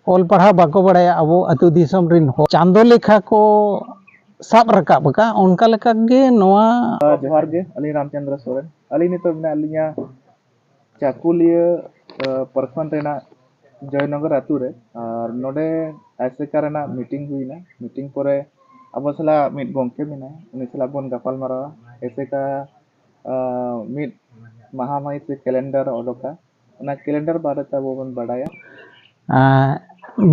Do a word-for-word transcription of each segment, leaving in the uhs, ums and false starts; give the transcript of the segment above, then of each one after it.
ᱚᱞ ᱯᱟᱲᱦᱟᱣ ᱵᱟᱠᱚ ᱵᱟᱲᱟᱭᱟ ᱟᱵᱚ ᱟᱹᱛᱩ ᱫᱤᱥᱚᱢ ᱨᱮᱱ ᱦᱚᱲ ᱪᱟᱸᱫᱚ ᱞᱮᱠᱷᱟ ᱠᱚ ᱥᱟᱵ ᱨᱟᱠᱟᱵ ᱟᱠᱟᱫ, ᱚᱱᱠᱟ ᱞᱮᱠᱟ ᱜᱮ ᱱᱚᱣᱟ᱾ ᱡᱚᱦᱟᱨ ᱜᱮ, ᱟᱹᱞᱤᱧ ᱨᱟᱢᱪᱚᱸᱫᱽᱨᱚ ᱥᱚᱨᱮᱱ᱾ ᱟᱹᱞᱤᱧ ᱱᱤᱛᱚᱜ ᱢᱮᱱᱟᱜ ᱞᱤᱧᱟ ᱪᱟᱠᱩᱞᱤᱭᱟᱹ, ᱟ, ᱯᱨᱚᱠᱷᱚᱸᱰ ᱨᱮᱱᱟᱜ ᱡᱚᱭᱱᱚᱜᱚᱨ ᱟᱹᱛᱩ ᱨᱮ᱾ ᱟᱨ ᱱᱚᱰᱮ ᱟᱥᱮᱠᱟ ᱨᱮᱱᱟᱜ ᱢᱤᱴᱤᱝ ᱦᱩᱭᱱᱟ᱾ ᱢᱤᱴᱤᱝ ᱯᱚᱨᱮ ᱟᱵᱚ ᱥᱟᱞᱟᱜ ᱢᱤᱫ ᱜᱚᱢᱠᱮ ᱢᱮᱱᱟᱭᱟ, ᱩᱱᱤ ᱥᱟᱞᱟᱜ ᱵᱚᱱ ᱜᱟᱯᱟᱞ ᱢᱟᱨᱟᱣᱟ᱾ ᱟᱥᱮᱠᱟ, ᱟ, ᱢᱤᱫ ᱢᱟᱦᱟ ᱢᱟᱹᱦᱤᱛ ᱥᱮ ᱠᱮᱞᱮᱱᱰᱟᱨ ᱚᱰᱚᱠᱟ, ᱚᱱᱟ ᱠᱮᱞᱮᱱᱰᱟᱨ ᱵᱟᱨᱮᱛᱮ ᱟᱵᱚ ᱵᱚᱱ ᱵᱟᱰᱟᱭᱟ᱾ ᱟᱸ,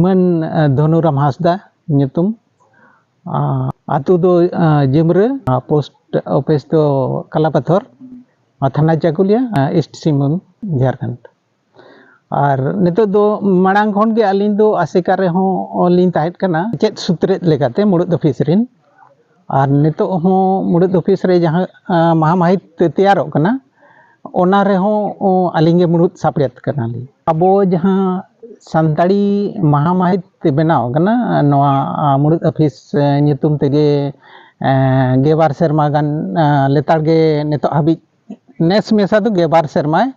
ᱢᱟᱹᱱ, ᱟᱸ, ᱫᱷᱚᱱᱩᱨᱟᱢ ᱦᱟᱸᱥᱫᱟ ᱧᱩᱛᱩᱢ᱾ ᱟᱸ, ᱟᱹᱛᱩ ᱫᱚ, ᱟᱸ, ᱡᱤᱢᱨᱟᱹ, ᱟᱸ, ᱯᱳᱥᱴ ᱚᱯᱷᱤᱥ ᱫᱚ ᱠᱟᱞᱟᱯᱟᱛᱷᱚᱨ, ᱟᱨ ᱛᱷᱟᱱᱟ ᱪᱟᱠᱩᱞᱤᱭᱟ, ᱟᱸ, ᱤᱥᱴ ᱥᱤᱝᱵᱷᱩᱢ, ᱡᱷᱟᱲᱠᱷᱚᱸᱰ᱾ ᱟᱨ ᱱᱤᱛᱚᱜ ᱫᱚ ᱢᱟᱲᱟᱝ ᱠᱷᱚᱱ ᱜᱮ ᱟᱹᱞᱤᱧ ᱫᱚ ᱟᱥᱮᱠᱟ ᱨᱮᱦᱚᱸ ᱞᱤᱧ ᱛᱟᱦᱮᱸ ᱠᱟᱱᱟ, ᱪᱮᱫ ᱥᱩᱛᱨᱮᱫ ᱞᱮᱠᱟᱛᱮ ᱢᱩᱲᱩᱫ ᱚᱯᱷᱤᱥ ᱨᱮᱱ᱾ ᱟᱨ ᱱᱤᱛᱚᱜ ᱦᱚᱸ ᱢᱩᱲᱩᱫ ᱚᱯᱷᱤᱥ ᱨᱮ ᱡᱟᱦᱟᱸ, ᱟᱸ, ᱢᱟᱦᱟ ᱢᱟᱹᱦᱤᱛ ᱛᱮᱭᱟᱨᱚᱜ ᱠᱟᱱᱟ, ᱚᱱᱟ ᱨᱮᱦᱚᱸ, ᱚ, ᱟᱹᱞᱤᱧ ᱜᱮ ᱢᱩᱲᱩᱫ ᱥᱟᱯᱲᱮᱫ ᱠᱟᱱᱟᱞᱤᱧ᱾ ᱟᱵᱚ ᱡᱟᱦᱟᱸ ᱥᱟᱱᱛᱟᱲᱤ ᱢᱟᱦᱟ ᱢᱟᱹᱦᱤᱛ ᱛᱮ ᱵᱮᱱᱟᱣ ᱠᱟᱱᱟ, ᱱᱚᱣᱟ, ᱟᱸ, ᱢᱩᱲᱩᱫ ᱚᱯᱷᱤᱥ, ᱮᱸ, ᱧᱩᱛᱩᱢ ᱛᱮᱜᱮ, ᱮᱸ, ᱜᱮᱵᱟᱨ ᱥᱮᱨᱢᱟ ᱜᱟᱱ, ᱟᱸ, ᱞᱮᱛᱟᱲ ᱜᱮ ᱱᱤᱛᱚᱜ ᱦᱟᱹᱵᱤᱡ ᱱᱮᱥ ᱢᱮᱥᱟ ᱫᱚ ᱜᱮᱵᱟᱨ ᱥᱮᱨᱢᱟᱭ,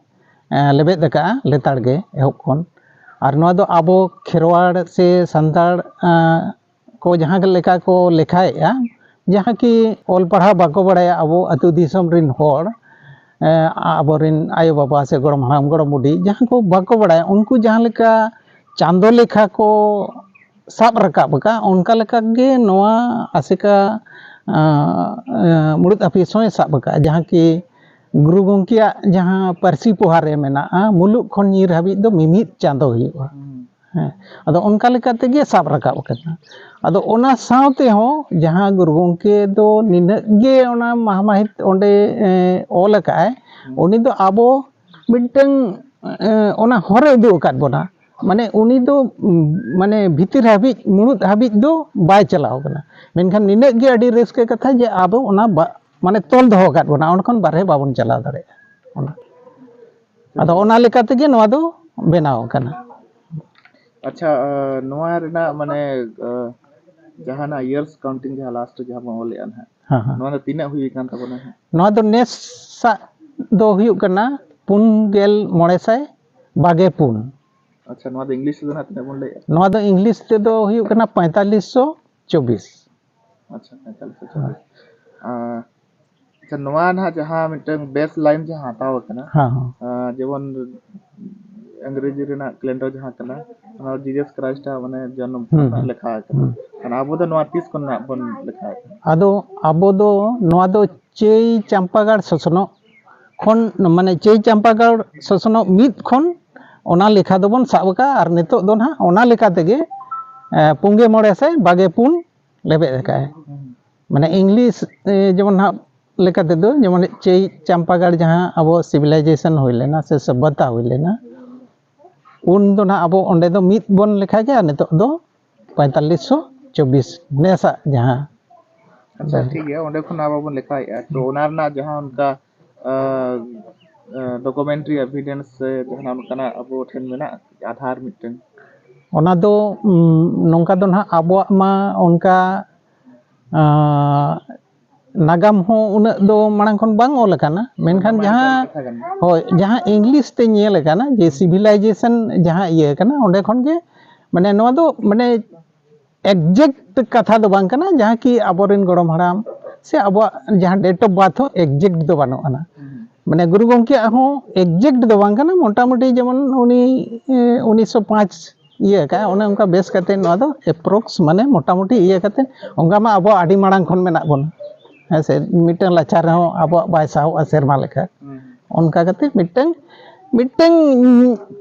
ᱮᱸ, ᱞᱮᱵᱮᱫ ᱟᱠᱟᱫᱼᱟ ᱞᱮᱛᱟᱲ ᱜᱮ ᱮᱦᱚᱵ ᱠᱷᱚᱱ᱾ ᱟᱨ ᱱᱚᱣᱟ ᱫᱚ ᱟᱵᱚ ᱠᱷᱮᱨᱣᱟᱲ ᱥᱮ ᱥᱟᱱᱛᱟᱲ, ᱮᱸ, ᱠᱚ ᱡᱟᱦᱟᱸ ᱞᱮᱠᱟ ᱠᱚ ᱞᱮᱠᱷᱟᱭᱮᱫᱼᱟ, ᱡᱟᱦᱟᱸ ᱠᱤ ᱚᱞ ᱯᱟᱲᱦᱟᱣ ᱵᱟᱠᱚ ᱵᱟᱲᱟᱭᱟ ᱟᱵᱚ ᱟᱹᱛᱩ ᱫᱤᱥᱚᱢ ᱨᱮᱱ ᱦᱚᱲ, ᱮᱸ, ᱟᱵᱚᱨᱮᱱ ᱟᱭᱳᱼᱵᱟᱵᱟ ᱥᱮ ᱜᱚᱲᱚᱢ ᱦᱟᱲᱟᱢ ᱜᱚᱲᱚᱢ ᱵᱩᱰᱷᱤ ᱡᱟᱦᱟᱸ ᱠᱚ ᱵᱟᱠᱚ ᱵᱟᱲᱟᱭᱟ, ᱩᱱᱠᱩ ᱡᱟᱦᱟᱸ ᱞᱮᱠᱟ ᱪᱟᱸᱫᱚ ᱞᱮᱠᱷᱟ ᱠᱚ ᱥᱟᱵ ᱨᱟᱠᱟᱵ ᱟᱠᱟᱫ, ᱚᱱᱠᱟ ᱞᱮᱠᱟ ᱜᱮ ᱱᱚᱣᱟ ᱟᱥᱮᱠᱟ, ᱟᱸ, ᱟᱸ, ᱢᱩᱲᱩᱫ ᱟᱹᱯᱤᱥ ᱦᱚᱸᱭ ᱥᱟᱵ ᱟᱠᱟᱫᱼᱟ, ᱡᱟᱦᱟᱸ ᱠᱤ ᱜᱩᱨᱩ ᱜᱚᱢᱠᱮᱭᱟᱜ ᱡᱟᱦᱟᱸ ᱯᱟᱹᱨᱥᱤ ᱯᱚᱦᱟ ᱨᱮ ᱢᱮᱱᱟᱜᱼᱟ, ᱢᱩᱞᱩᱜ ᱠᱷᱚᱱ ᱧᱤᱨ ᱦᱟᱹᱵᱤᱡ ᱫᱚ ᱢᱤᱢᱤᱫ ᱪᱟᱸᱫᱚ ᱦᱩᱭᱩᱜᱼᱟ᱾ ᱦᱮᱸ, ᱟᱫᱚ ᱚᱱᱠᱟ ᱞᱮᱠᱟ ᱛᱮᱜᱮ ᱥᱟᱵ ᱨᱟᱠᱟᱵ ᱟᱠᱟᱱᱟ᱾ ᱟᱫᱚ ᱚᱱᱟ ᱥᱟᱶ ᱛᱮᱦᱚᱸ ᱡᱟᱦᱟᱸ ᱜᱩᱨᱩ ᱜᱚᱢᱠᱮ ᱫᱚ ᱱᱤᱱᱟᱹᱜ ᱜᱮ ᱚᱱᱟ ᱢᱟᱦᱟ ᱢᱟᱹᱦᱤᱛ ᱚᱸᱰᱮ, ᱮ, ᱚᱞ ᱟᱠᱟᱫᱼᱟᱭ, ᱩᱱᱤ ᱫᱚ ᱟᱵᱚ ᱢᱤᱫᱴᱟᱝ, ᱮ, ᱚᱱᱟ ᱦᱚᱨᱮ ᱩᱫᱩᱜ ᱟᱠᱟᱫ ᱵᱚᱱᱟ᱾ ᱢᱟᱱᱮ ᱩᱱᱤ ᱫᱚ, ᱩᱢ, ᱢᱟᱱᱮ ᱵᱷᱤᱛᱤᱨ ᱦᱟᱹᱵᱤᱡ, ᱢᱩᱲᱩᱫ ᱦᱟᱹᱵᱤᱡ ᱫᱚ ᱵᱟᱭ ᱪᱟᱞᱟᱣ ᱠᱟᱱᱟ᱾ ᱢᱮᱱᱠᱷᱟᱱ ᱱᱤᱱᱟᱹᱜ ᱜᱮ ᱟᱹᱰᱤ ᱨᱟᱹᱥᱠᱟᱹ ᱠᱟᱛᱷᱟ ᱡᱮ ᱟᱵᱚ ᱚᱱᱟ ᱵᱟ-, ᱢᱟᱱᱮ ᱛᱚᱞ ᱫᱚᱦᱚ ᱟᱠᱟᱫ ᱵᱚᱱᱟ, ᱚᱸᱰᱮ ᱠᱷᱚᱱ ᱵᱟᱨᱦᱮ ᱵᱟᱵᱚᱱ ᱪᱟᱞᱟᱣ ᱫᱟᱲᱮᱭᱟᱜᱼᱟ᱾ ᱚᱱᱟ, ᱟᱫᱚ ᱚᱱᱟ ᱞᱮᱠᱟ ᱛᱮᱜᱮ ᱱᱚᱣᱟ ᱫᱚ ᱵᱮᱱᱟᱣ ᱟᱠᱟᱱᱟ᱾ ᱟᱪᱪᱷᱟ, ᱟ, ᱱᱚᱣᱟ ᱨᱮᱱᱟᱜ ᱢᱟᱱᱮ, ᱟ, ᱡᱟᱦᱟᱱᱟᱜ years counting, ᱡᱟᱦᱟᱸ last ᱨᱮ ᱡᱟᱦᱟᱸ ᱵᱚᱱ ᱚᱞᱮᱜᱼᱟ ᱱᱟᱦᱟᱜ, ᱦᱮᱸ, ᱦᱮᱸ᱾ ᱱᱚᱣᱟ ᱫᱚ ᱛᱤᱱᱟᱹᱜ ᱦᱩᱭ ᱟᱠᱟᱱ ᱛᱟᱵᱚᱱᱟ ᱦᱟᱸᱜ? ᱱᱚᱣᱟ ᱫᱚ ᱱᱮᱥᱟᱜ ᱫᱚ ᱦᱩᱭᱩᱜ ᱠᱟᱱᱟ ᱯᱩᱱ ᱜᱮᱞ ᱢᱚᱬᱮ ᱥᱟᱭ ᱵᱟᱜᱮ ᱯᱩᱱ᱾ ᱟᱪᱪᱷᱟ, ᱱᱚᱣᱟ ᱫᱚ ᱤᱝᱞᱤᱥ ᱛᱮᱫᱚ ᱱᱟᱦᱟᱜ ᱛᱤᱱᱟᱹᱜ ᱵᱚᱱ ᱞᱟᱹᱭᱮᱫᱼᱟ? ᱱᱚᱣᱟ ᱫᱚ ᱤᱝᱞᱤᱥ ᱛᱮᱫᱚ ᱦᱩᱭᱩᱜ ᱠᱟᱱᱟ ᱯᱚᱸᱭᱛᱟᱞᱤᱥ ᱥᱚ ᱪᱚᱵᱵᱤᱥ᱾ ᱟᱪᱪᱷᱟ, ᱯᱚᱸᱭᱛᱟᱞᱤᱥ ᱥᱚ ᱪᱚᱵᱵᱤᱥ᱾ ᱟᱨ ᱟᱪᱪᱷᱟ, ᱱᱚᱣᱟ ᱱᱟᱦᱟᱜ ᱡᱟᱦᱟᱸ ᱢᱤᱫᱴᱟᱝ ᱵᱮᱥ ᱞᱟᱭᱤᱱ ᱡᱟᱦᱟᱸ ᱦᱟᱛᱟᱣ ᱟᱠᱟᱱᱟ, ᱦᱮᱸ, ᱦᱮᱸ᱾ ᱟᱨ ᱡᱮᱢᱚᱱ ᱟᱝᱨᱮᱡᱤ ᱨᱮᱱᱟᱜ ᱠᱮᱞᱮᱱᱰᱟᱨ ᱡᱟᱦᱟᱸ ᱠᱟᱱᱟ, ᱚᱱᱟ ᱡᱤᱡᱟᱥ ᱠᱨᱟᱭᱤᱥᱴ ᱟᱜ ᱢᱟᱱᱮ ᱡᱚᱱᱚᱢ ᱦᱩᱸ, ᱨᱮᱱᱟᱜ ᱦᱩᱸ᱾ ᱞᱮᱠᱷᱟ ᱟᱠᱟᱱᱟ᱾ ᱦᱩᱸ᱾ ᱟᱨ ᱟᱵᱚ ᱫᱚ ᱱᱚᱣᱟ ᱛᱤᱥ ᱠᱷᱚᱱᱟᱜ ᱵᱚᱱ ᱞᱮᱠᱷᱟ ᱟᱠᱟᱱᱟ? ᱟᱫᱚ ᱟᱵᱚ ᱫᱚ ᱱᱚᱣᱟ ᱫᱚ ᱪᱟᱹᱭ ᱪᱟᱢᱯᱟᱜᱟᱲ ᱥᱚᱥᱱᱚᱜ ᱠᱷᱚᱱ, ᱢᱟᱱᱮ ᱪᱟᱹᱭ ᱪᱟᱢᱯᱟᱜᱟᱲ ᱥᱚᱥᱱᱚᱜ ᱢᱤᱫ ᱠᱷᱚᱱ ᱚᱱᱟ ᱞᱮᱠᱷᱟ ᱫᱚᱵᱚᱱ ᱥᱟᱵ ᱟᱠᱟᱫᱼᱟ᱾ ᱟᱨ ᱱᱤᱛᱚᱜ ᱫᱚ ᱱᱟᱦᱟᱜ ᱚᱱᱟ ᱞᱮᱠᱟ ᱛᱮᱜᱮ, ᱮ, ᱯᱩᱱ ᱜᱮ ᱢᱚᱬᱮ ᱥᱟᱭ ᱵᱟᱜᱮ ᱯᱩᱱ ᱞᱮᱵᱮᱫ ᱟᱠᱟᱫᱼᱟᱭ᱾ ᱦᱩᱸ᱾ ᱢᱟᱱᱮ ᱤᱝᱞᱤᱥ, ᱮ, ᱡᱮᱢᱚᱱ ᱱᱟᱦᱟᱜ ᱞᱮᱠᱟ ᱛᱮᱫᱚ, ᱡᱮᱢᱚᱱ ᱪᱟᱹᱭ ᱪᱟᱢᱯᱟᱜᱟᱲ ᱡᱟᱦᱟᱸ ᱟᱵᱚ ᱥᱤᱵᱤᱞᱟᱭᱡᱮᱥᱚᱱ ᱦᱩᱭ ᱞᱮᱱᱟ ᱥᱮ ᱥᱚᱵᱷᱚᱛᱟ ᱦᱩᱭ ᱞᱮᱱᱟ, ᱩᱱ ᱫᱚ ᱱᱟᱦᱟᱜ ᱟᱵᱚ ᱚᱸᱰᱮ ᱫᱚ ᱢᱤᱫ ᱵᱚᱱ ᱞᱮᱠᱷᱟ ᱜᱮᱭᱟ᱾ ᱟᱨ ᱱᱤᱛᱚᱜ ᱫᱚ ᱯᱚᱸᱭᱛᱟᱞᱤᱥ ᱥᱚ ᱪᱚᱵᱵᱤᱥ ᱱᱮᱥᱟᱜ ᱡᱟᱦᱟᱸ᱾ ᱟᱪᱪᱷᱟ, ᱴᱷᱤᱠ ᱜᱮᱭᱟ, ᱚᱸᱰᱮ ᱠᱷᱚᱱ ᱟᱵᱚ ᱵᱚᱱ ᱞᱮᱠᱷᱟᱭᱮᱫᱼᱟ᱾ ᱛᱚ, ᱚᱱᱟ ᱨᱮᱱᱟᱜ ᱡᱟᱦᱟᱸ ᱚᱱᱠᱟ, ᱟᱸ, ᱟᱸ, ᱰᱚᱠᱩᱢᱮᱱᱴᱟᱨᱤ ᱮᱵᱷᱤᱰᱮᱱᱥ ᱥᱮ ᱡᱟᱦᱟᱱᱟᱜ ᱚᱱᱠᱟᱱᱟᱜ ᱟᱵᱚ ᱴᱷᱮᱱ ᱢᱮᱱᱟᱜᱼᱟ ᱟᱫᱷᱟᱨ ᱢᱤᱫᱴᱮᱱ? ᱚᱱᱟ ᱫᱚ, ᱩᱢ, ᱱᱚᱝᱠᱟ ᱫᱚ ᱱᱟᱦᱟᱜ ᱟᱵᱚᱣᱟᱜ ᱢᱟ ᱚᱱᱠᱟ, ᱟᱸ, ᱱᱟᱜᱟᱢ ᱦᱚᱸ ᱩᱱᱟᱹᱜ ᱫᱚ ᱢᱟᱲᱟᱝ ᱠᱷᱚᱱ ᱵᱟᱝ ᱚᱞ ᱟᱠᱟᱱᱟ, ᱢᱮᱱᱠᱷᱟᱱ ᱚᱱᱟ ᱢᱟ ᱡᱟᱦᱟᱸ, ᱚᱱᱠᱟᱱ ᱠᱟᱛᱷᱟ ᱠᱟᱱ ᱜᱮᱭᱟ᱾ ᱦᱳᱭ, ᱡᱟᱦᱟᱸ ᱤᱝᱞᱤᱥ ᱛᱮ ᱧᱮᱞ ᱟᱠᱟᱱᱟ ᱡᱮ ᱦᱩᱸ᱾ ᱥᱤᱵᱷᱤᱞᱟᱭᱡᱮᱥᱚᱱ ᱡᱟᱦᱟᱸ ᱤᱭᱟᱹ ᱠᱟᱱᱟ, ᱚᱸᱰᱮ ᱠᱷᱚᱱ ᱜᱮ, ᱢᱟᱱᱮ, ᱱᱚᱣᱟ ᱫᱚ, ᱢᱟᱱᱮ, ᱮᱠᱡᱮᱠᱴ ᱠᱟᱛᱷᱟ ᱫᱚ ᱵᱟᱝ ᱠᱟᱱᱟ, ᱡᱟᱦᱟᱸ ᱠᱤ ᱟᱵᱚᱨᱮᱱ ᱜᱚᱲᱚᱢ ᱦᱟᱲᱟᱢ ᱥᱮ ᱟᱵᱚᱣᱟᱜ ᱡᱟᱦᱟᱸ date of birth ᱦᱚᱸ ᱮᱠᱡᱮᱠᱴ ᱫᱚ ᱵᱟᱹᱱᱩᱜ ᱟᱱᱟ᱾ ᱦᱩᱸ᱾ ᱢᱟᱱᱮ, ᱜᱩᱨᱩ ᱜᱚᱢᱠᱮᱭᱟᱜ ᱦᱚᱸ ᱮᱠᱡᱮᱠᱴ ᱫᱚ ᱵᱟᱝ ᱠᱟᱱᱟ, ᱢᱚᱴᱟᱢᱩᱴᱤ ᱡᱮᱢᱚᱱ ᱩᱱᱤ, ᱮ, ᱩᱱᱤᱥᱥᱚ ᱯᱟᱸᱪ ᱤᱭᱟᱹ ᱟᱠᱟᱫᱼᱟ, ᱚᱱᱮ ᱚᱱᱠᱟ ᱵᱮᱥ ᱠᱟᱛᱮ ᱱᱚᱣᱟ ᱫᱚ ᱮᱯᱨᱚᱠᱥ, ᱢᱟᱱᱮ, ᱢᱚᱴᱟᱢᱩᱴᱤ ᱤᱭᱟᱹ ᱠᱟᱛᱮ, ᱚᱱᱠᱟ ᱢᱟ ᱟᱵᱚ ᱟᱹᱰᱤ ᱢᱟᱲᱟᱝ ᱠᱷᱚᱱ ᱢᱮᱱᱟᱜ ᱵᱚᱱᱟ, ᱦᱮᱸ ᱥᱮ, ᱢᱤᱫᱴᱟᱝ ᱞᱟᱪᱷᱟ ᱨᱮᱦᱚᱸ ᱟᱵᱚᱣᱟᱜ ᱵᱟᱭ ᱥᱟᱦᱚᱵᱼᱟ ᱥᱮᱨᱢᱟ ᱞᱮᱠᱟ᱾ ᱦᱩᱸ᱾ ᱚᱱᱠᱟ ᱠᱟᱛᱮ ᱢᱤᱫᱴᱟᱝ, ᱢᱤᱫᱴᱟᱝ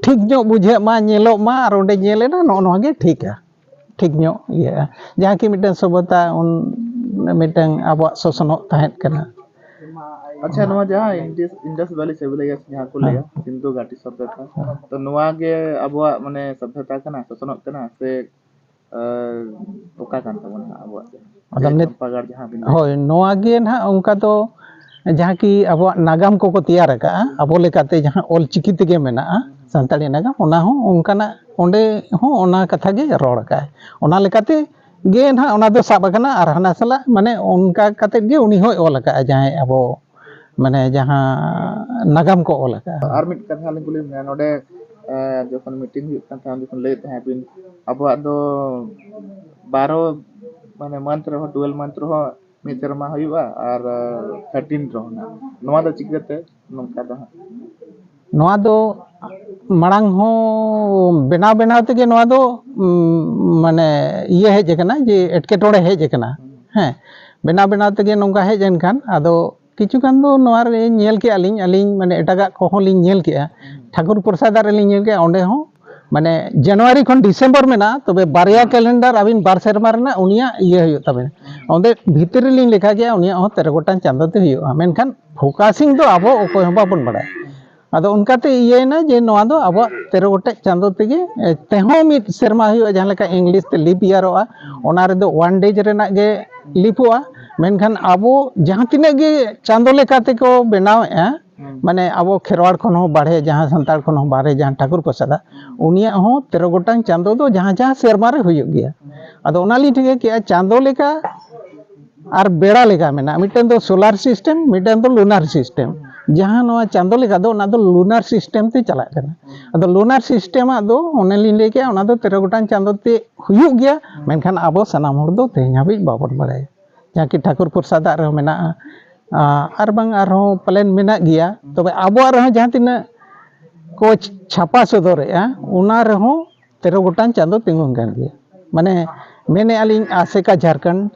ᱴᱷᱤᱠ ᱧᱚᱜ ᱵᱩᱡᱷᱟᱹᱜ ᱢᱟ, ᱧᱮᱞᱚᱜ ᱢᱟ, ᱟᱨ ᱚᱸᱰᱮ ᱧᱮᱞ ᱮᱱᱟ, ᱱᱚᱜᱼᱚ ᱱᱚᱣᱟ ᱜᱮ ᱴᱷᱤᱠᱟ, ᱴᱷᱤᱠ ᱧᱚᱜ ᱤᱭᱟᱹᱜᱼᱟ᱾ ᱡᱟᱦᱟᱸ ᱠᱤ ᱢᱤᱫᱴᱟᱝ ᱥᱚᱵᱷᱚᱛᱟ, ᱩᱱ ᱢᱤᱫᱴᱟᱝ ᱟᱵᱚᱣᱟᱜ ᱥᱚᱥᱚᱱᱚᱜ ᱛᱟᱦᱮᱸᱫ ᱠᱟᱱᱟ᱾ ᱟᱪᱪᱷᱟ, ᱱᱚᱣᱟ ᱡᱟᱦᱟᱸ Indus, Indus Valley Civilization ᱡᱟᱦᱟᱸ ᱠᱚ ᱞᱟᱹᱭᱟ, ᱦᱮᱸ᱾ ᱥᱤᱱᱫᱷᱩ ᱜᱷᱟᱴᱤ ᱥᱚᱵᱷᱚᱛᱟ, ᱦᱮᱸ᱾ ᱛᱚ ᱱᱚᱣᱟ ᱜᱮ ᱟᱵᱚᱣᱟᱜ ᱢᱟᱱᱮ ᱥᱚᱵᱷᱚᱛᱟ ᱠᱟᱱᱟ, ᱥᱚᱥᱚᱱᱚᱜ ᱠᱟᱱᱟ, ᱥᱮ, ᱟᱨ, ᱚᱠᱟ ᱠᱟᱱ ᱛᱟᱵᱚᱱᱟ ᱟᱵᱚᱣᱟᱜ ᱫᱚ? ᱟᱫᱚ ᱱᱤᱛ, ᱪᱟᱢᱯᱟᱜᱟᱲ ᱡᱟᱦᱟᱸ ᱵᱤᱱ ᱞᱟᱹᱭ ᱦᱳᱭ, ᱱᱚᱣᱟ ᱜᱮ ᱱᱟᱦᱟᱜ ᱚᱱᱠᱟ ᱫᱚ ᱡᱟᱦᱟᱸ ᱠᱤ ᱟᱵᱚᱣᱟᱜ ᱱᱟᱜᱟᱢ ᱠᱚᱠᱚ ᱛᱮᱭᱟᱨ ᱟᱠᱟᱜᱼᱟ, ᱟᱵᱚ ᱞᱮᱠᱟᱛᱮ ᱡᱟᱦᱟᱸ ᱚᱞ ᱪᱤᱠᱤ ᱛᱮᱜᱮ ᱢᱮᱱᱟᱜᱼᱟ, ᱥᱟᱱᱛᱟᱲᱤ ᱱᱟᱜᱟᱢ, ᱚᱱᱟ ᱦᱚᱸ ᱚᱱᱠᱟᱱᱟᱜ, ᱚᱸᱰᱮ ᱦᱚᱸ ᱚᱱᱟ ᱠᱟᱛᱷᱟ ᱜᱮ ᱨᱚᱲ ᱟᱠᱟᱜᱼᱟᱭ᱾ ᱚᱱᱟ ᱞᱮᱠᱟᱛᱮ ᱜᱮ ᱱᱟᱦᱟᱜ ᱚᱱᱟ ᱫᱚ ᱥᱟᱵ ᱟᱠᱟᱱᱟ, ᱟᱨ ᱦᱟᱱᱟ ᱥᱟᱞᱟᱜ, ᱢᱟᱱᱮ, ᱚᱱᱠᱟ ᱠᱟᱛᱮᱫ ᱜᱮ ᱩᱱᱤ ᱦᱚᱸᱭ ᱚᱞ ᱟᱠᱟᱜᱼᱟ, ᱡᱟᱦᱟᱸᱭ ᱟᱵᱚ, ᱢᱟᱱᱮ, ᱡᱟᱦᱟᱸ ᱱᱟᱜᱟᱢ ᱠᱚ ᱚᱞ ᱟᱠᱟᱜᱼᱟ᱾ ᱟᱨ ᱢᱤᱫ ᱠᱟᱛᱷᱟ ᱞᱤᱧ ᱠᱩᱞᱤ ᱵᱤᱱᱟ, ᱱᱚᱰᱮ ᱡᱚᱠᱷᱚᱱ ᱢᱤᱴᱤᱝ ᱦᱩᱭᱩᱜ ᱠᱟᱱ ᱛᱟᱦᱮᱸᱫ, ᱡᱚᱠᱷᱚᱱ ᱞᱟᱹᱭᱮᱫ ᱛᱟᱦᱮᱸᱫ ᱵᱤᱱ, ᱟᱵᱚᱣᱟᱜ ᱫᱚ ᱵᱟᱨᱚ ᱢᱟᱱᱮ ᱢᱟᱱᱛᱷ ᱨᱮᱦᱚᱸ, ᱴᱩᱭᱮᱞᱵᱷ ᱢᱟᱱᱛᱷ ᱨᱮᱦᱚᱸ ᱢᱤᱫ ᱥᱮᱨᱢᱟ ᱦᱩᱭᱩᱜᱼᱟ, ᱟᱨ ᱛᱷᱟᱨᱴᱤᱱ ᱨᱮᱦᱚᱸ ᱱᱟᱜ᱾ ᱱᱚᱣᱟ ᱫᱚ ᱪᱤᱠᱟᱹᱛᱮ ᱱᱚᱝᱠᱟ ᱫᱚ ᱦᱟᱸᱜ? ᱱᱚᱣᱟ ᱫᱚ ᱢᱟᱲᱟᱝ ᱦᱚᱸ ᱵᱮᱱᱟᱣ ᱵᱮᱱᱟᱣ ᱛᱮᱜᱮ ᱱᱚᱣᱟ ᱫᱚ ᱩᱢ, ᱢᱟᱱᱮ ᱤᱭᱟᱹ ᱦᱮᱡ ᱟᱠᱟᱱᱟ, ᱡᱮ ᱮᱴᱠᱮᱴᱚᱬᱮ ᱦᱮᱡ ᱟᱠᱟᱱᱟ᱾ ᱦᱮᱸ, ᱵᱮᱱᱟᱣ ᱵᱮᱱᱟᱣ ᱛᱮᱜᱮ ᱱᱚᱝᱠᱟ ᱦᱮᱡ ᱮᱱᱠᱷᱟᱱ, ᱟᱫᱚ ᱠᱤᱪᱷᱩ ᱜᱟᱱ ᱫᱚ ᱱᱚᱣᱟ ᱨᱮ ᱧᱮᱞ ᱠᱮᱜᱼᱟ ᱞᱤᱧ, ᱟᱹᱞᱤᱧ ᱢᱟᱱᱮ ᱮᱴᱟᱜᱟᱜ ᱠᱚᱦᱚᱸ ᱞᱤᱧ ᱧᱮᱞ ᱠᱮᱜᱼᱟ, ᱴᱷᱟᱹᱠᱩᱨ ᱯᱨᱚᱥᱟᱫᱟᱜ ᱨᱮᱞᱤᱧ ᱧᱮᱞ ᱠᱮᱜᱼᱟ, ᱚᱸᱰᱮ ᱦᱚᱸ ᱢᱟᱱᱮ ᱡᱟᱱᱩᱣᱟᱨᱤ ᱠᱷᱚᱱ ᱰᱤᱥᱮᱢᱵᱚᱨ ᱢᱮᱱᱟᱜᱼᱟ, ᱛᱚᱵᱮ ᱵᱟᱨᱭᱟ ᱠᱮᱞᱮᱱᱰᱟᱨ ᱟᱹᱵᱤᱱ ᱵᱟᱨ ᱥᱮᱨᱢᱟ ᱨᱮᱱᱟᱜ ᱩᱱᱤᱭᱟᱜ ᱤᱭᱟᱹ ᱦᱩᱭᱩᱜ ᱛᱟᱵᱮᱱᱟ᱾ ᱚᱸᱰᱮ ᱵᱷᱤᱛᱤᱨ ᱨᱮᱞᱤᱧ ᱞᱮᱠᱷᱟ ᱠᱮᱜᱼᱟ, ᱩᱱᱤᱭᱟᱜ ᱦᱚᱸ ᱛᱮᱨᱚ ᱜᱚᱴᱟᱝ ᱪᱟᱸᱫᱳ ᱛᱮ ᱦᱩᱭᱩᱜᱼᱟ, ᱢᱮᱱᱠᱷᱟᱱ ᱯᱷᱳᱠᱟᱥᱤᱝ ᱫᱚ ᱟᱵᱚ ᱚᱠᱚᱭ ᱦᱚᱸ ᱵᱟᱵᱚᱱ ᱵᱟᱲᱟᱭᱟ᱾ ᱟᱫᱚ ᱚᱱᱠᱟᱛᱮ ᱤᱭᱟᱹᱭᱮᱱᱟ ᱡᱮ ᱱᱚᱣᱟ ᱫᱚ ᱟᱵᱚᱣᱟᱜ ᱛᱮᱨᱚ ᱜᱚᱴᱮᱡ ᱪᱟᱸᱫᱳ ᱛᱮᱜᱮ, ᱮ, ᱛᱮᱦᱚᱸ ᱢᱤᱫ ᱥᱮᱨᱢᱟ ᱦᱩᱭᱩᱜᱼᱟ, ᱡᱟᱦᱟᱸ ᱞᱮᱠᱟ ᱤᱝᱞᱤᱥ ᱛᱮ ᱞᱤᱯ ᱤᱭᱟᱨᱚᱜᱼᱟ, ᱚᱱᱟ ᱨᱮᱫᱚ ᱚᱣᱟᱱ ᱰᱮᱡᱽ ᱨᱮᱱᱟᱜ ᱜᱮ ᱞᱤᱯᱚᱜᱼᱟ᱾ ᱢᱮᱱᱠᱷᱟᱱ ᱟᱵᱚ ᱡᱟᱦᱟᱸ ᱛᱤᱱᱟᱹᱜ ᱜᱮ ᱪᱟᱸᱫᱳ ᱞᱮᱠᱟ ᱛᱮᱠᱚ ᱵᱮᱱᱟᱣᱮᱫᱼᱟ, ᱢᱟᱱᱮ ᱟᱵᱚ ᱠᱷᱮᱨᱣᱟᱲ ᱠᱷᱚᱱ ᱦᱚᱸ ᱵᱟᱨᱦᱮ, ᱡᱟᱦᱟᱸ ᱥᱟᱱᱛᱟᱲ ᱠᱷᱚᱱ ᱦᱚᱸ ᱵᱟᱨᱦᱮ, ᱡᱟᱦᱟᱸ ᱴᱷᱟᱹᱠᱩᱨ ᱯᱨᱚᱥᱟᱫᱟᱜ, ᱩᱱᱤᱭᱟᱜ ᱦᱚᱸ ᱛᱮᱨᱚ ᱜᱚᱴᱟᱝ ᱪᱟᱸᱫᱳ ᱫᱚ ᱡᱟᱦᱟᱸ ᱡᱟᱦᱟᱸ ᱥᱮᱨᱢᱟ ᱨᱮ ᱦᱩᱭᱩᱜ ᱜᱮᱭᱟ᱾ ᱟᱫᱚ ᱚᱱᱟᱞᱤᱧ ᱴᱷᱤᱠᱟᱹ ᱠᱮᱜᱼᱟ, ᱪᱟᱸᱫᱳ ᱞᱮᱠᱟ ᱟᱨ ᱵᱮᱲᱟ ᱞᱮᱠᱟ ᱢᱮᱱᱟᱜᱼᱟ᱾ ᱢᱤᱫᱴᱮᱱ ᱫᱚ ᱥᱳᱞᱟᱨ ᱥᱤᱥᱴᱮᱢ, ᱢᱤᱫᱴᱮᱱ ᱫᱚ ᱞᱩᱱᱟᱨ ᱥᱤᱥᱴᱮᱢ᱾ ᱡᱟᱦᱟᱸ ᱱᱚᱣᱟ ᱪᱟᱸᱫᱳ ᱞᱮᱠᱟ ᱫᱚ, ᱚᱱᱟ ᱫᱚ ᱞᱩᱱᱟᱨ ᱥᱤᱥᱴᱮᱢ ᱛᱮ ᱪᱟᱞᱟᱜ ᱠᱟᱱᱟ᱾ ᱟᱫᱚ ᱞᱩᱱᱟᱨ ᱥᱤᱥᱴᱮᱢᱟᱜ ᱫᱚ ᱚᱱᱮᱞᱤᱧ ᱞᱟᱹᱭ ᱠᱮᱜᱼᱟ, ᱚᱱᱟ ᱫᱚ ᱛᱮᱨᱚ ᱜᱚᱴᱟᱝ ᱪᱟᱸᱫᱳ ᱛᱮ ᱦᱩᱭᱩᱜ ᱜᱮᱭᱟ, ᱢᱮᱱᱠᱷᱟᱱ ᱟᱵᱚ ᱥᱟᱱᱟᱢ ᱦᱚᱲ ᱫᱚ ᱛᱮᱦᱮᱧ ᱦᱟᱹᱵᱤᱡ ᱵᱟᱵᱚᱱ ᱵᱟᱲᱟᱭᱟ᱾ ᱡᱟᱦᱟᱸ ᱠᱤ ᱴᱷᱟᱹᱠᱩᱨ ᱯᱨᱚᱥᱟᱫᱟᱜ ᱨᱮᱦᱚᱸ ᱢᱮᱱᱟᱜᱼᱟ, ᱟᱨ ᱵᱟᱝ ᱟᱨᱦᱚᱸ ᱯᱟᱞᱮᱱ ᱢᱮᱱᱟᱜ ᱜᱮᱭᱟ, ᱛᱚᱵᱮ ᱟᱵᱚᱣᱟᱜ ᱨᱮᱦᱚᱸ ᱡᱟᱦᱟᱸ ᱛᱤᱱᱟᱹᱜ ᱠᱚ ᱪᱷᱟᱯᱟ ᱥᱚᱫᱚᱨᱮᱜᱼᱟ, ᱚᱱᱟ ᱨᱮᱦᱚᱸ ᱛᱮᱨᱚ ᱜᱚᱴᱟᱝ ᱪᱟᱸᱫᱳ ᱛᱤᱸᱜᱩᱱ ᱠᱟᱱ ᱜᱮᱭᱟ᱾ ᱢᱟᱱᱮ ᱢᱮᱱᱮᱜᱼᱟ ᱞᱤᱧ ᱟᱥᱮᱠᱟ ᱡᱷᱟᱲᱠᱷᱚᱸᱰ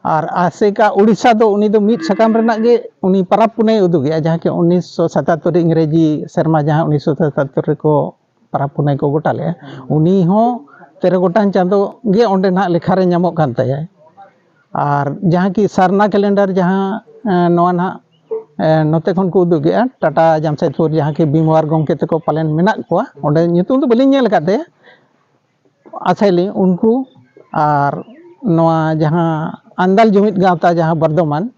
ᱟᱨ ᱟᱥᱮᱠᱟ ᱩᱲᱤᱥᱥᱟ ᱫᱚ ᱩᱱᱤ ᱫᱚ ᱢᱤᱫ ᱥᱟᱠᱟᱢ ᱨᱮᱱᱟᱜ ᱜᱮ ᱩᱱᱤ ᱯᱟᱨᱟᱵᱽ ᱯᱩᱱᱟᱹᱭ ᱩᱫᱩᱜᱮᱜᱼᱟ, ᱡᱟᱦᱟᱸ ᱠᱤ ᱩᱱᱤᱥᱥᱚ ᱥᱟᱛᱟᱛᱛᱳᱨ ᱤᱝᱨᱮᱡᱤ ᱥᱮᱨᱢᱟ ᱡᱟᱦᱟᱸ ᱩᱱᱤᱥᱥᱚ ᱥᱟᱛᱟᱛᱛᱳᱨ ᱨᱮᱠᱚ ᱯᱟᱨᱟᱵᱽ ᱯᱩᱱᱟᱹᱭ ᱠᱚ ᱜᱚᱴᱟ ᱞᱮᱜᱼᱟ, ᱩᱱᱤ ᱦᱚᱸ ᱛᱮᱨᱚ ᱜᱚᱴᱟᱝ ᱪᱟᱸᱫᱳ ᱜᱮ ᱚᱸᱰᱮ ᱱᱟᱦᱟᱜ ᱞᱮᱠᱷᱟ ᱨᱮ ᱧᱟᱢᱚᱜ ᱠᱟᱱ ᱛᱟᱭᱟ᱾ ᱟᱨ ᱡᱟᱦᱟᱸ ᱠᱤ ᱥᱟᱨᱱᱟ ᱠᱮᱞᱮᱱᱰᱟᱨ ᱡᱟᱦᱟᱸ ᱱᱚᱣᱟ ᱱᱟᱦᱟᱜ ᱱᱚᱛᱮ ᱠᱷᱚᱱ ᱠᱚ ᱩᱫᱩᱜᱮᱜᱼᱟ, ᱴᱟᱴᱟ ᱡᱟᱢᱥᱮᱫᱽᱯᱩᱨ, ᱡᱟᱦᱟᱸ ᱠᱤ ᱵᱤᱢᱣᱟᱨ ᱜᱚᱢᱠᱮ ᱛᱟᱠᱚ ᱯᱟᱞᱮᱱ ᱢᱮᱱᱟᱜ ᱠᱚᱣᱟ, ᱚᱸᱰᱮ ᱧᱩᱛᱩᱢ ᱫᱚ ᱵᱟᱹᱞᱤᱧ ᱧᱮᱞ ᱟᱠᱟᱫ ᱛᱟᱭᱟ᱾ ᱟᱥᱟᱭᱟᱞᱤᱧ ᱩᱱᱠᱩ ᱟᱨ ᱱᱚᱣᱟ ᱡᱟᱦᱟᱸ ᱟᱱᱫᱟᱞ ᱡᱩᱢᱤᱫ ᱜᱟᱶᱛᱟ ᱡᱟᱦᱟᱸ ᱵᱚᱨᱫᱷᱚᱢᱟᱱ,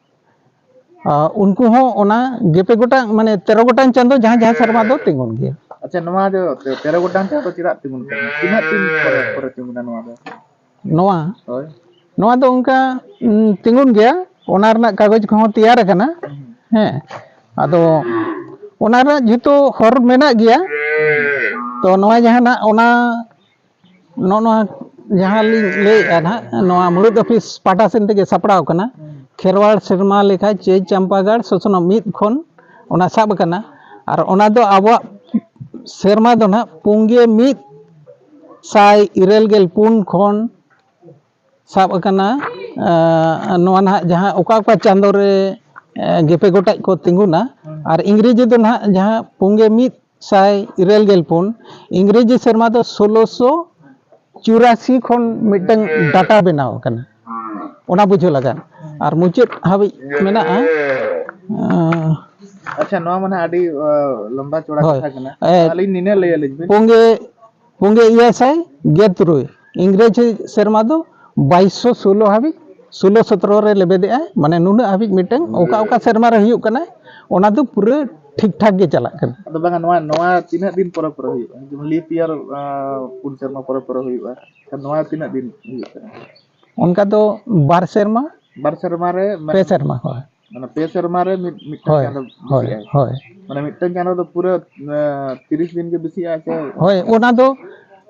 ᱩᱱᱠᱩ ᱦᱚᱸ ᱚᱱᱟ ᱜᱮᱯᱮ ᱜᱚᱴᱟᱝ, ᱢᱟᱱᱮ ᱛᱮᱨᱚ ᱜᱚᱴᱟᱝ ᱪᱟᱸᱫᱳ ᱡᱟᱦᱟᱸ ᱡᱟᱦᱟᱸ ᱥᱮᱨᱢᱟ ᱫᱚ ᱛᱤᱸᱜᱩᱱ ᱜᱮᱭᱟ᱾ ᱟᱪᱪᱷᱟ, ᱱᱚᱣᱟ ᱫᱚ ᱛᱮᱨᱚ ᱜᱚᱴᱟᱝ ᱪᱟᱸᱫᱳ ᱪᱮᱫᱟᱜ ᱛᱤᱸᱜᱩᱱ ᱠᱟᱱᱟ? ᱛᱤᱱᱟᱹᱜ ᱫᱤᱱ ᱯᱚᱨᱮ ᱯᱚᱨᱮ ᱛᱤᱸᱜᱩᱱᱟ ᱱᱚᱣᱟ ᱫᱚ? ᱱᱚᱣᱟ ᱱᱚᱣᱟ ᱫᱚ ᱚᱱᱠᱟ ᱛᱤᱸᱜᱩᱱ ᱜᱮᱭᱟ, ᱚᱱᱟ ᱨᱮᱱᱟᱜ ᱠᱟᱜᱚᱡᱽ ᱠᱚᱦᱚᱸ ᱛᱮᱭᱟᱨ ᱟᱠᱟᱱᱟ᱾ ᱦᱮᱸ, ᱟᱫᱚ ᱚᱱᱟ ᱨᱮᱱᱟᱜ ᱡᱷᱚᱛᱚ ᱦᱚᱨ ᱢᱮᱱᱟᱜ ᱜᱮᱭᱟ᱾ ᱛᱚ ᱱᱚᱣᱟ ᱡᱟᱦᱟᱸ ᱱᱟᱜ ᱚᱱᱟ ᱱᱚᱜᱼᱚ ᱱᱚᱣᱟ ᱡᱟᱦᱟᱸ ᱞᱤᱧ ᱞᱟᱹᱭᱮᱫᱼᱟ ᱱᱟᱦᱟᱜ, ᱱᱚᱣᱟ ᱢᱩᱲᱩᱫ ᱚᱯᱷᱤᱥ ᱯᱟᱦᱴᱟ ᱥᱮᱱ ᱛᱮᱜᱮ ᱥᱟᱯᱲᱟᱣ ᱠᱟᱱᱟ᱾ ᱠᱷᱮᱨᱣᱟᱲ ᱥᱮᱨᱢᱟ ᱞᱮᱠᱷᱟ ᱪᱟᱹᱭ ᱪᱟᱢᱯᱟᱜᱟᱲ ᱥᱚᱥᱱᱚᱜ ᱢᱤᱫ ᱠᱷᱚᱱ ᱚᱱᱟ ᱥᱟᱵ ᱟᱠᱟᱱᱟ᱾ ᱟᱨ ᱚᱱᱟ ᱫᱚ ᱟᱵᱚᱣᱟᱜ ᱥᱮᱨᱢᱟ ᱫᱚ ᱱᱟᱦᱟᱜ ᱯᱩᱝᱜᱮ ᱢᱤᱫ ᱥᱟᱭ ᱤᱨᱟᱹᱞ ᱜᱮᱞ ᱯᱩᱱ ᱠᱷᱚᱱ ᱥᱟᱵ ᱟᱠᱟᱱᱟ᱾ ᱟᱸ, ᱱᱚᱣᱟ ᱱᱟᱦᱟᱜ ᱡᱟᱦᱟᱸ ᱚᱠᱟ ᱚᱠᱟ ᱪᱟᱸᱫᱳ ᱨᱮ, ᱟᱸ, ᱜᱮᱯᱮ ᱜᱚᱴᱟᱡ ᱠᱚ ᱛᱤᱸᱜᱩᱱᱟ᱾ ᱟᱨ ᱤᱝᱨᱮᱡᱤ ᱫᱚ ᱱᱟᱦᱟᱜ ᱡᱟᱦᱟᱸ ᱯᱩᱝᱜᱮ ᱢᱤᱫ ᱥᱟᱭ ᱤᱨᱟᱹᱞ ᱜᱮᱞ ᱯᱩᱱ, ᱤᱝᱨᱮᱡᱤ ᱥᱮᱨᱢᱟ ᱫᱚ ᱥᱳᱞᱳᱥᱚ ᱪᱩᱨᱟᱥᱤ ᱠᱷᱚᱱ ᱢᱤᱫᱴᱟᱝ ᱰᱟᱴᱟ ᱵᱮᱱᱟᱣ ᱟᱠᱟᱱᱟ, ᱚᱱᱟ ᱵᱩᱡᱷᱟᱹᱣ ᱞᱟᱜᱟᱱ᱾ ᱟᱨ ᱢᱩᱪᱟᱹᱫ ᱦᱟᱹᱵᱤᱡ ᱢᱮᱱᱟᱜᱼᱟ᱾ ᱟᱸ, ᱟᱪᱪᱷᱟ, ᱱᱚᱣᱟ ᱢᱟ ᱱᱟᱦᱟᱜ ᱟᱹᱰᱤ ᱟ, ᱞᱚᱢᱵᱟ ᱪᱚᱲᱟ ᱦᱳᱭ᱾ ᱠᱟᱛᱷᱟ ᱠᱟᱱᱟ᱾ ᱮ, ᱟᱹᱞᱤᱧ ᱱᱤᱱᱟᱹᱜ ᱞᱟᱹᱭ ᱟᱹᱞᱤᱧ ᱵᱤᱱ᱾ ᱯᱩᱝᱜᱮ ᱯᱩᱝᱜᱮ ᱮᱭᱟᱭ ᱥᱟᱭ ᱜᱮᱞ ᱛᱩᱨᱩᱭ, ᱤᱝᱨᱮᱡᱤ ᱥᱮᱨᱢᱟ ᱫᱚ ᱵᱟᱭᱤᱥᱥᱚ ᱥᱳᱞᱳ ᱦᱟᱹᱵᱤᱡ, ᱥᱳᱞᱳ ᱥᱚᱛᱨᱚ ᱨᱮ ᱞᱮᱵᱮᱫᱮᱜᱼᱟᱭ, ᱢᱟᱱᱮ ᱱᱩᱱᱟᱹᱜ ᱦᱟᱹᱵᱤᱡ ᱢᱤᱫᱴᱟᱝ ᱚᱠᱟ ᱚᱠᱟ ᱥᱮᱨᱢᱟ ᱨᱮ ᱦᱩᱭᱩᱜ ᱠᱟᱱᱟ, ᱚᱱᱟ ᱫᱚ ᱯᱩᱨᱟᱹ ᱴᱷᱤᱠ ᱴᱷᱟᱠ ᱜᱮ ᱪᱟᱞᱟᱜ ᱠᱟᱱᱟ᱾ ᱟᱫᱚ ᱵᱟᱝᱟ, ᱱᱚᱣᱟ ᱱᱚᱣᱟ ᱛᱤᱱᱟᱹᱜ ᱫᱤᱱ ᱯᱚᱨᱮ ᱯᱚᱨᱮ ᱦᱩᱭᱩᱜᱼᱟ? ᱡᱮᱢᱚᱱ ᱞᱤᱯ ᱤᱭᱟᱨ ᱯᱩᱱ ᱥᱮᱨᱢᱟ ᱯᱚᱨᱮ ᱯᱚᱨᱮ ᱦᱩᱭᱩᱜᱼᱟ, ᱮᱱᱠᱷᱟᱱ ᱱᱚᱣᱟ ᱛᱤᱱᱟᱹᱜ ᱫᱤᱱ ᱦᱩᱭᱩᱜ ᱠᱟᱱᱟ? ᱚᱱᱠᱟ ᱫᱚ ᱵᱟᱨ ᱥᱮᱨᱢᱟ, ᱵᱟᱨ ᱥᱮᱨᱢᱟ ᱨᱮ ᱢᱟᱱᱮ ᱯᱮ ᱥᱮᱨᱢᱟ, ᱦᱳᱭ᱾ ᱢᱟᱱᱮ ᱯᱮ ᱥᱮᱨᱢᱟ ᱨᱮ ᱢᱤᱫ ᱢᱤᱫᱴᱟᱝ ᱦᱳᱭ, ᱪᱟᱸᱫᱚ ᱦᱳᱭ, ᱵᱮᱥᱤᱜᱼᱟᱭ᱾ ᱦᱳᱭ᱾ ᱢᱟᱱᱮ ᱢᱤᱫᱴᱟᱝ ᱪᱟᱸᱫᱚ ᱫᱚ ᱯᱩᱨᱟᱹ ᱮ, ᱛᱤᱨᱤᱥ ᱫᱤᱱ ᱜᱮ ᱵᱮᱥᱤᱜᱼᱟ ᱥᱮ? ᱦᱳᱭ, ᱚᱱᱟ ᱫᱚ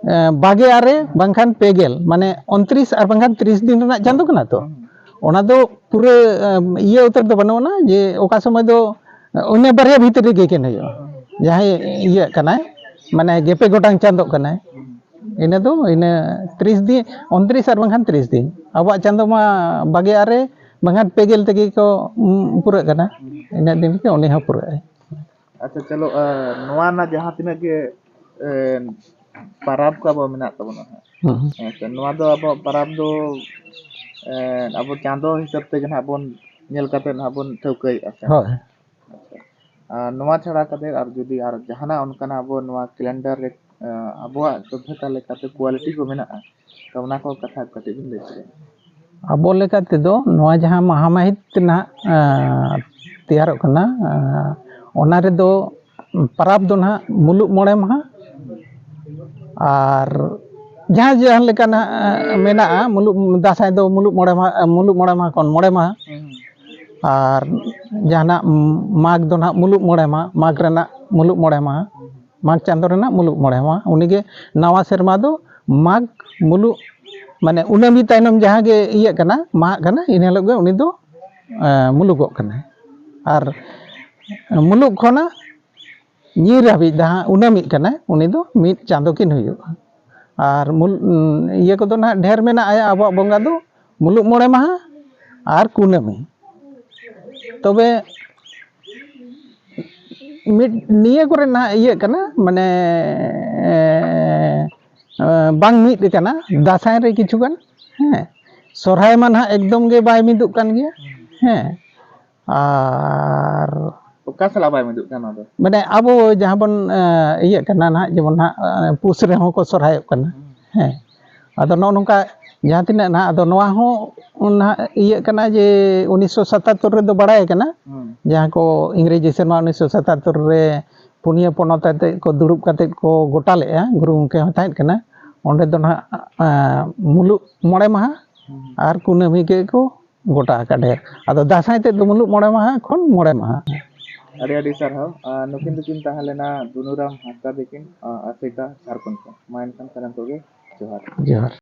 ᱮ, ᱵᱟᱜᱮ ᱟᱨᱮ ᱵᱟᱝᱠᱷᱟᱱ ᱯᱮ ᱜᱮᱞ, ᱢᱟᱱᱮ ᱩᱱᱛᱨᱤᱥ ᱟᱨ ᱵᱟᱝᱠᱷᱟᱱ ᱛᱤᱨᱤᱥ ᱫᱤᱱ ᱨᱮᱱᱟᱜ ᱪᱟᱸᱫᱚ ᱠᱟᱱᱟ ᱛᱚ᱾ ᱚᱱᱟ ᱫᱚ ᱯᱩᱨᱟᱹ ᱮ, ᱤᱭᱟᱹ ᱩᱛᱟᱹᱨ ᱫᱚ ᱵᱟᱹᱱᱩᱜ ᱟᱱᱟ ᱡᱮ ᱚᱠᱟ ᱥᱚᱢᱚᱭ ᱫᱚ ᱚᱱᱮ ᱵᱟᱨᱭᱟ ᱵᱷᱤᱛᱨᱤ ᱨᱮᱜᱮ ᱠᱤᱱ ᱦᱩᱭᱩᱜᱼᱟ᱾ ᱡᱟᱦᱟᱸᱭ ᱤᱭᱟᱹᱜ ᱠᱟᱱᱟᱭ, ᱢᱟᱱᱮ ᱜᱮᱯᱮ ᱜᱚᱴᱟᱝ ᱪᱟᱸᱫᱚᱜ ᱠᱟᱱᱟᱭ, ᱤᱱᱟᱹ ᱫᱚ ᱤᱱᱟᱹ ᱛᱤᱨᱤᱥ ᱫᱤᱱ, ᱩᱱᱛᱨᱤᱥ ᱟᱨ ᱵᱟᱝᱠᱷᱟᱱ ᱛᱤᱨᱤᱥ ᱫᱤᱱ᱾ ᱟᱵᱚᱣᱟᱜ ᱪᱟᱸᱫᱚ ᱢᱟ ᱵᱟᱜᱮ ᱟᱨᱮ ᱵᱟᱝᱠᱷᱟᱱ ᱯᱮ ᱜᱮᱞ ᱛᱮᱜᱮ ᱠᱚ ᱩᱢ, ᱯᱩᱨᱟᱹᱜ ᱠᱟᱱᱟ᱾ ᱤᱱᱟᱹᱜ ᱫᱤᱱ ᱨᱮᱜᱮ ᱩᱱᱤ ᱦᱚᱸ ᱯᱩᱨᱟᱹᱜ ᱟᱭ᱾ ᱟᱪᱪᱷᱟ, ᱪᱚᱞᱚ, ᱮ, ᱱᱚᱣᱟ ᱨᱮᱱᱟᱜ ᱡᱟᱦᱟᱸ ᱛᱤᱱᱟᱹᱜ ᱜᱮ ᱮ, ᱯᱟᱨᱟᱵᱽ ᱠᱚ ᱟᱵᱚ ᱢᱮᱱᱟᱜ ᱛᱟᱵᱚᱱᱟ ᱦᱟᱸᱜ᱾ ᱦᱩᱸ᱾ ᱦᱮᱸ ᱥᱮ, ᱱᱚᱣᱟ ᱫᱚ ᱟᱵᱚᱣᱟᱜ ᱯᱟᱨᱟᱵᱽ ᱫᱚ ᱮ, ᱟᱵᱚ ᱪᱟᱸᱫᱚ ᱦᱤᱥᱟᱹᱵ ᱛᱮᱜᱮ ᱱᱟᱦᱟᱜ ᱵᱚᱱ ᱧᱮᱞ ᱠᱟᱛᱮ ᱱᱟᱦᱟᱜ ᱵᱚᱱ ᱴᱷᱟᱹᱣᱠᱟᱹᱭᱮᱫᱼᱟ ᱥᱮ᱾ ᱦᱳᱭ᱾ ᱟᱨ ᱱᱚᱣᱟ ᱪᱷᱟᱲᱟ ᱠᱟᱛᱮ ᱟᱨ ᱡᱩᱫᱤ ᱟᱨ ᱡᱟᱦᱟᱱᱟᱜ ᱚᱱᱠᱟᱱᱟᱜ ᱟᱵᱚ ᱱᱚᱣᱟ ᱠᱮᱞᱮᱱᱰᱟᱨ ᱨᱮ ᱮ, ᱟᱵᱚᱣᱟᱜ ᱥᱚᱵᱷᱽᱭᱚᱛᱟ ᱞᱮᱠᱟᱛᱮ ᱠᱳᱣᱟᱞᱤᱴᱤ ᱠᱚ ᱢᱮᱱᱟᱜᱼᱟ, ᱛᱚ ᱚᱱᱟ ᱠᱚ ᱠᱟᱛᱷᱟ ᱠᱟᱹᱴᱤᱡ ᱵᱤᱱ ᱞᱟᱹᱭ ᱠᱮᱭᱟ᱾ ᱟᱵᱚ ᱞᱮᱠᱟ ᱛᱮᱫᱚ ᱱᱚᱣᱟ ᱡᱟᱦᱟᱸ ᱢᱟᱦᱟ ᱢᱟᱹᱦᱤᱛ ᱱᱟᱦᱟᱜ ᱮᱸ, ᱛᱮᱭᱟᱨᱚᱜ ᱠᱟᱱᱟ, ᱮᱸ, ᱚᱱᱟ ᱨᱮᱫᱚ ᱯᱟᱨᱟᱵᱽ ᱫᱚ ᱱᱟᱦᱟᱜ ᱢᱩᱞᱩᱜ ᱢᱚᱬᱮ ᱢᱟᱦᱟ, ᱟᱨ ᱡᱟᱦᱟᱸ ᱡᱟᱦᱟᱸ ᱞᱮᱠᱟ ᱱᱟᱦᱟᱜ ᱢᱮᱱᱟᱜᱼᱟ, ᱢᱩᱞᱩᱜ ᱫᱟᱸᱥᱟᱭ ᱫᱚ ᱢᱩᱞᱩᱜ ᱢᱚᱬᱮ ᱢᱟᱦᱟ, ᱢᱩᱞᱩᱜ ᱢᱚᱬᱮ ᱢᱟᱦᱟ ᱠᱷᱚᱱ ᱢᱚᱬᱮ ᱢᱟᱦᱟ, ᱟᱨ ᱡᱟᱦᱟᱱᱟᱜ ᱢᱟᱜᱽ ᱫᱚ ᱱᱟᱦᱟᱜ ᱢᱩᱞᱩᱜ ᱢᱚᱬᱮ ᱢᱟᱦᱟ, ᱢᱟᱜᱽ ᱨᱮᱱᱟᱜ ᱢᱩᱞᱩᱜ ᱢᱚᱬᱮ ᱢᱟᱦᱟ, ᱢᱟᱜᱽ ᱪᱟᱸᱫᱳ ᱨᱮᱱᱟᱜ ᱢᱩᱞᱩᱜ ᱢᱚᱬᱮ ᱢᱟᱦᱟ᱾ ᱩᱱᱤᱜᱮ ᱱᱟᱣᱟ ᱥᱮᱨᱢᱟ ᱫᱚ ᱢᱟᱜᱽ ᱢᱩᱞᱩᱜ, ᱢᱟᱱᱮ ᱩᱱᱟᱹᱢᱤ ᱛᱟᱭᱱᱚᱢ ᱡᱟᱦᱟᱸ ᱜᱮ ᱤᱭᱟᱹᱜ ᱠᱟᱱᱟ, ᱢᱟᱦᱟᱜ ᱠᱟᱱᱟ, ᱤᱱᱟᱹ ᱦᱤᱞᱳᱜ ᱜᱮ ᱩᱱᱤ ᱫᱚ, ᱮ, ᱢᱩᱞᱩᱜᱚᱜ ᱠᱟᱱᱟᱭ᱾ ᱟᱨ ᱢᱩᱞᱩᱜ ᱠᱷᱚᱱᱟᱜ ᱧᱤᱨ ᱦᱟᱹᱵᱤᱡ ᱡᱟᱦᱟᱸ ᱩᱱᱟᱹᱢᱤᱜ ᱠᱟᱱᱟᱭ, ᱩᱱᱤ ᱫᱚ ᱢᱤᱫ ᱪᱟᱸᱫᱳ ᱠᱤᱱ ᱦᱩᱭᱩᱜᱼᱟ᱾ ᱟᱨ ᱢᱩᱞ-, ᱤᱭᱟᱹ ᱠᱚᱫᱚ ᱱᱟᱦᱟᱜ ᱰᱷᱮᱨ ᱢᱮᱱᱟᱜᱼᱟ ᱟᱵᱚᱣᱟᱜ ᱵᱚᱸᱜᱟ ᱫᱚ ᱢᱩᱞᱩᱜ ᱢᱚᱬᱮ ᱢᱟᱦᱟ ᱟᱨ ᱠᱩᱱᱟᱹᱢᱤ᱾ ᱛᱚᱵᱮ ᱢᱤᱫ ᱱᱤᱭᱟᱹ ᱠᱚᱨᱮ ᱱᱟᱦᱟᱜ ᱤᱭᱟᱹᱜ ᱠᱟᱱᱟ, ᱢᱟᱱᱮ, ᱮ, ᱵᱟᱝ ᱢᱤᱫ ᱠᱟᱱᱟ ᱫᱟᱸᱥᱟᱭ ᱨᱮ ᱠᱤᱪᱷᱩ ᱜᱟᱱ᱾ ᱦᱮᱸ, ᱥᱚᱨᱦᱟᱭ ᱢᱟ ᱱᱟᱦᱟᱜ ᱮᱠᱫᱚᱢ ᱜᱮ ᱵᱟᱭ ᱢᱤᱫᱚᱜ ᱠᱟᱱ ᱜᱮᱭᱟ᱾ ᱦᱮᱸ, ᱟᱨ ᱚᱠᱟ ᱥᱟᱞᱟᱜ ᱵᱟᱭ ᱢᱤᱫᱚᱜ ᱠᱟᱱᱟ ᱚᱱᱟ ᱫᱚ? ᱢᱟᱱᱮ ᱟᱵᱚ ᱡᱟᱦᱟᱸ ᱵᱚᱱ, ᱮ, ᱤᱭᱟᱹᱜ ᱠᱟᱱᱟ ᱱᱟᱦᱟᱜ, ᱡᱮᱢᱚᱱ ᱱᱟᱦᱟᱜ, ᱮ, ᱯᱩᱥ ᱨᱮᱦᱚᱸ ᱠᱚ ᱥᱚᱨᱦᱟᱭᱚᱜ ᱠᱟᱱᱟ᱾ ᱦᱮᱸ, ᱟᱫᱚ ᱱᱚᱜᱼᱚ ᱱᱚᱝᱠᱟ ᱡᱟᱦᱟᱸ ᱛᱤᱱᱟᱹᱜ ᱱᱟᱦᱟᱜ, ᱟᱫᱚ ᱱᱚᱣᱟ ᱦᱚᱸ ᱱᱟᱦᱟᱜ ᱤᱭᱟᱹᱜ ᱠᱟᱱᱟ ᱡᱮ ᱩᱱᱤᱥᱥᱚ ᱥᱟᱛᱟᱛᱛᱳᱨ ᱨᱮᱫᱚ ᱵᱟᱲᱟᱭ ᱠᱟᱱᱟ, ᱦᱩᱸ᱾ ᱡᱟᱦᱟᱸ ᱠᱚ ᱤᱝᱨᱮᱡᱤ ᱥᱮᱨᱢᱟ ᱩᱱᱤᱥᱥᱚ ᱥᱟᱛᱟᱛᱛᱳᱨ ᱨᱮ ᱯᱩᱱᱭᱟᱹ ᱯᱚᱱᱚᱛ ᱟᱛᱮᱫ ᱠᱚ ᱫᱩᱲᱩᱵ ᱠᱟᱛᱮᱫ ᱠᱚ ᱜᱚᱴᱟ ᱞᱮᱫᱼᱟ, ᱜᱩᱨᱩ ᱜᱚᱢᱠᱮ ᱦᱚᱸ ᱛᱟᱦᱮᱸ ᱠᱟᱱᱟ᱾ ᱚᱸᱰᱮ ᱫᱚ ᱱᱟᱦᱟᱜ, ᱮ, ᱢᱩᱞᱩᱜ ᱢᱚᱬᱮ ᱢᱟᱦᱟ ᱦᱩᱸ᱾ ᱟᱨ ᱠᱩᱱᱟᱹᱢᱤ ᱜᱮᱠᱚ ᱜᱚᱴᱟ ᱟᱠᱟᱫ ᱰᱷᱮᱨ᱾ ᱟᱫᱚ ᱫᱟᱸᱥᱟᱭ ᱛᱮᱫ ᱫᱚ ᱢᱩᱞᱩᱜ ᱢᱚᱬᱮ ᱢᱟᱦᱟ ᱠᱷᱚᱱ ᱢᱚᱬᱮ ᱢᱟᱦᱟ᱾ ᱟᱹᱰᱤ ᱟᱹᱰᱤ ᱥᱟᱨᱦᱟᱣ᱾ ᱟᱨ ᱱᱩᱠᱤᱱ ᱫᱚᱠᱤᱱ ᱛᱟᱦᱮᱸ ᱞᱮᱱᱟ ᱫᱩᱱᱩᱨᱟᱢ ᱦᱟᱸᱥᱫᱟ ᱛᱟᱹᱠᱤᱱ, ᱟ, ᱟᱥᱮᱠᱟ, ᱡᱷᱟᱲᱠᱷᱚᱸᱰ ᱠᱷᱚᱱ᱾ ᱢᱟ ᱮᱱᱠᱷᱟᱱ ᱥᱟᱱᱟᱢ ᱠᱚᱜᱮ ᱡᱚᱦᱟᱨ᱾ ᱡᱚᱦᱟᱨ᱾